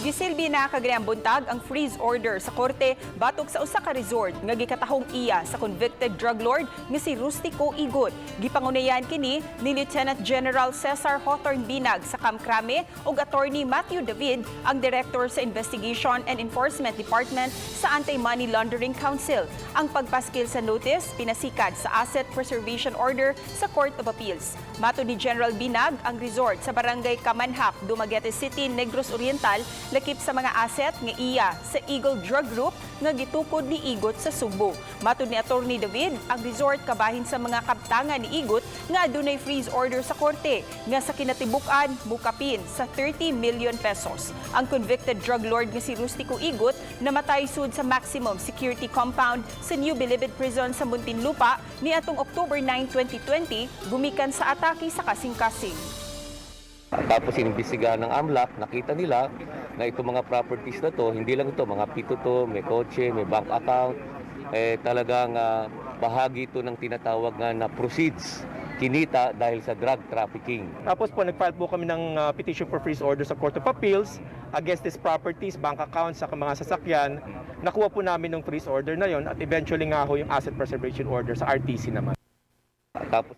Gisilbi na kaganihang buntag ang freeze order sa korte batok sa usa ka resort nga gikatahong iya sa convicted drug lord nga si Rustico Igot. Gipangunayan kini ni Lieutenant General Cesar Hawthorne Binag sa Camp Crame ug Attorney Matthew David, ang director sa Investigation and Enforcement Department sa Anti-Money Laundering Council. Ang pagpaskil sa notice pinasikat sa Asset Preservation Order sa Court of Appeals. Matod ni General Binag, ang resort sa Barangay Kamanhap, Dumaguete City, Negros Oriental, lakip sa mga asset nga iya sa Eagle Drug Group nga gitukod ni Igot sa Sugbo. Matod ni Attorney David, ang resort kabahin sa mga kabtangan ni Igot nga adunay freeze order sa korte nga sa kinatibuk-an mukapin sa 30 million pesos. Ang convicted drug lord nga si Rustico Igot namatay sud sa maximum security compound sa New Bilibid Prison sa Muntinlupa niadtong October 9, 2020 gumikan sa atake sa kasing-kasing. Tapos inimbestigahan ng AMLC, nakita nila na itong mga properties na to, hindi lang ito, mga pito to, may kotse, may bank account, eh, talagang bahagi ito ng tinatawag nga na proceeds kinita dahil sa drug trafficking. Tapos po, nag-file po kami ng petition for freeze order sa Court of Appeals against these properties, bank accounts, saka mga sasakyan. Nakuha po namin ng freeze order na yon at eventually nga ho yung asset preservation order sa RTC naman. Tapos